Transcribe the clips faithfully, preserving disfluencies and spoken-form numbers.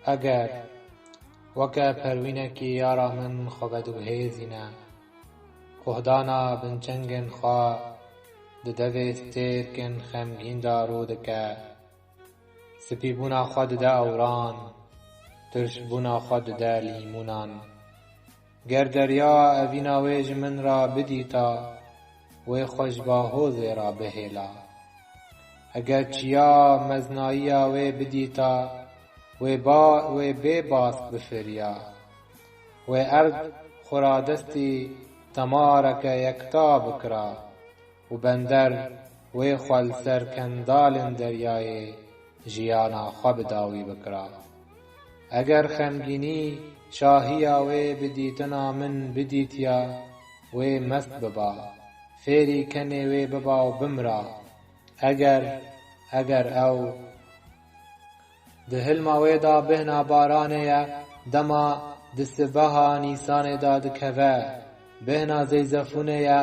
Eger weke perwînekî yara min xwe vediguhêzîne, kohdana binçengên xwe di devê stêrkên xemgîn de rû dike, spîbûna xwe dide ewran, tirşbûna xwe dide lîmûnan. Ger derya evîna wê ji min re bidîta, wê xwe ji bahozê re bihêla. Eger çiya meznayiya wê bidîta, wê ba-, wê bê bask bifiriya. Wê erd xwe ra destî temareke yekta bikira û bender wê xwe li ser kendalên deryayê jiyana xwe bi dawî bikira. Eger xemgînî şahiya wê bi dîtina min bidîtiya, wê mest biba, fêrî kenê wê biba û bimira. Eger, eger ew Di hilma wê de bêhna baranê ye, dema di sibeha Nîsanê de dikeve. Bêhna zeyzefûnê ye,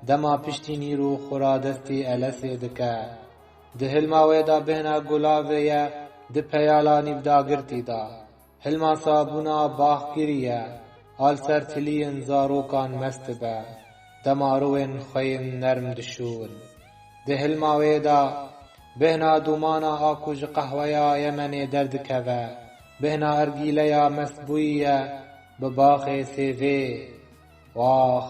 dema piştî nîr û xuradestî Elesê dike. Di hilma wê de bêhna gulavê ye, di peyala nîvdagirtî de. Hilma sabûna baxkirî ye, a li ser tiliyên zarokan mest dibe, dema rûyên xwe yên nerm dişûn. Di hilma wê de bêhna dûmana a ku ji qehweya Yemenê derdikeve, bêhna ergîleya mestbûyî ye bi baxê sêvê. Wax,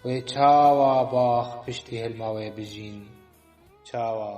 wê çawa bax piştî hilma wê bijîn? Çawa?